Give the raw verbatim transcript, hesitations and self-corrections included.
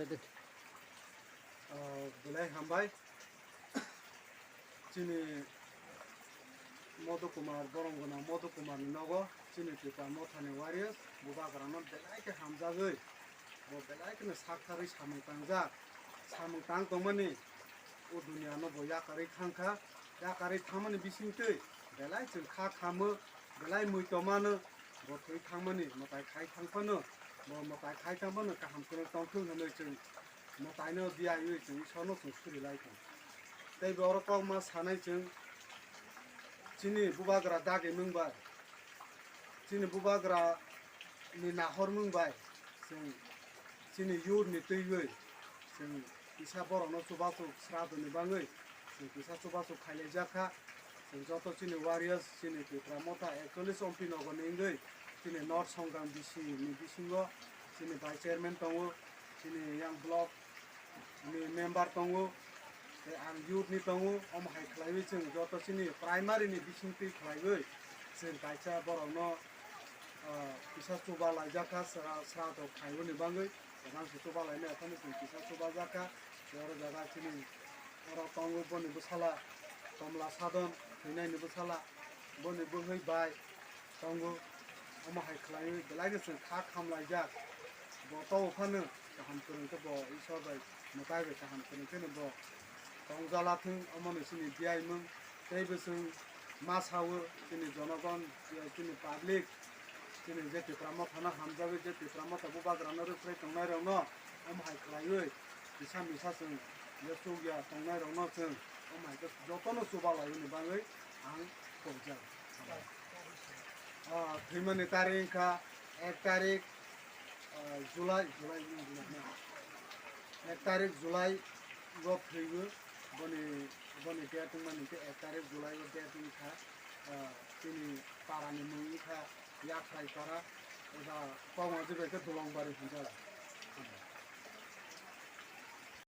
Ah, belai hambai. Chini Madhu Kumar, Borom Gwnang Madhu Kumar ni nogo chini Tipra Motha ni warriors bubagra no belai khe hamjagwi, bo belai kheno sak tharwi samung tangjak. Samung tang tongmani o duniya no bo yakarwi thangkha, yakarwi thangmani bisingtwi belai chwng kha khamo, belai mui tomano, bo thwi thangmani mwtai khai thang phano, bo mwtai khai thang phano kaham kheno tongthwng hwnwi chwng mwtaino biyaiwi chwng Isorno chwng suri lai thung. Tei bo oro kokma sanai chwng chini bubagra dagi mung bai, chini bubagra ni nahor mung bai chwng chini youth ni twiwi chwng kisa borokno chubachu sradoni bangwi chwng kisa chubachu khailaijak kha. Chwng joto chini warriors, chini Tipra Motha ekchollish Ompi Nogor ni wngwi chini North Songram B C ni bisingo chini vice chairman tongo, chini yang block ni member tongo, tei ang youth ni tongo, omo hai khlaiwi chwng joto chini primary ni bisingtwi khlaiwi chwng kaisa borokno, ah, kisa chuba laijak kha, sra-, sraddho khaimani bagwi, tei mangsi chuba lainai phano chwng kisa chuba jak kha, tei oro jaga chini oro tongo boni bwsala Komla Sadon, thwinaini bwsala, boni bwhwi bai tongo, omo hai khlaiwi belai no chwng kha khamlaijak. Bo tobo phano kaham kwrwng khe bo Isor bai mwtai bai kaham kwrwng kheno bo tongjala thung, omo no chini biyaimung. Tei bo chwng ma sao chini jonogon, chini public, chini je Tipra Mothano hamjagwi je Tipra Motha bubagrano rwkhrwi tongnairokno omo hai khlaiwi kisa misa chwng je chukya tongnairokno chwng omo hai khe jotono chuba laimani bagwi ang khobjak. Ah, thwimani tarik wngkha ek tarik, ah, July, July wngkha na? Ek tarik July o thwiwi boni, boni date wngmani khe ek tarik July o date wngkha, ah, chini parani mung wngkha Yakhrai para, eba kokma jibai khe Dolongbari hinjala.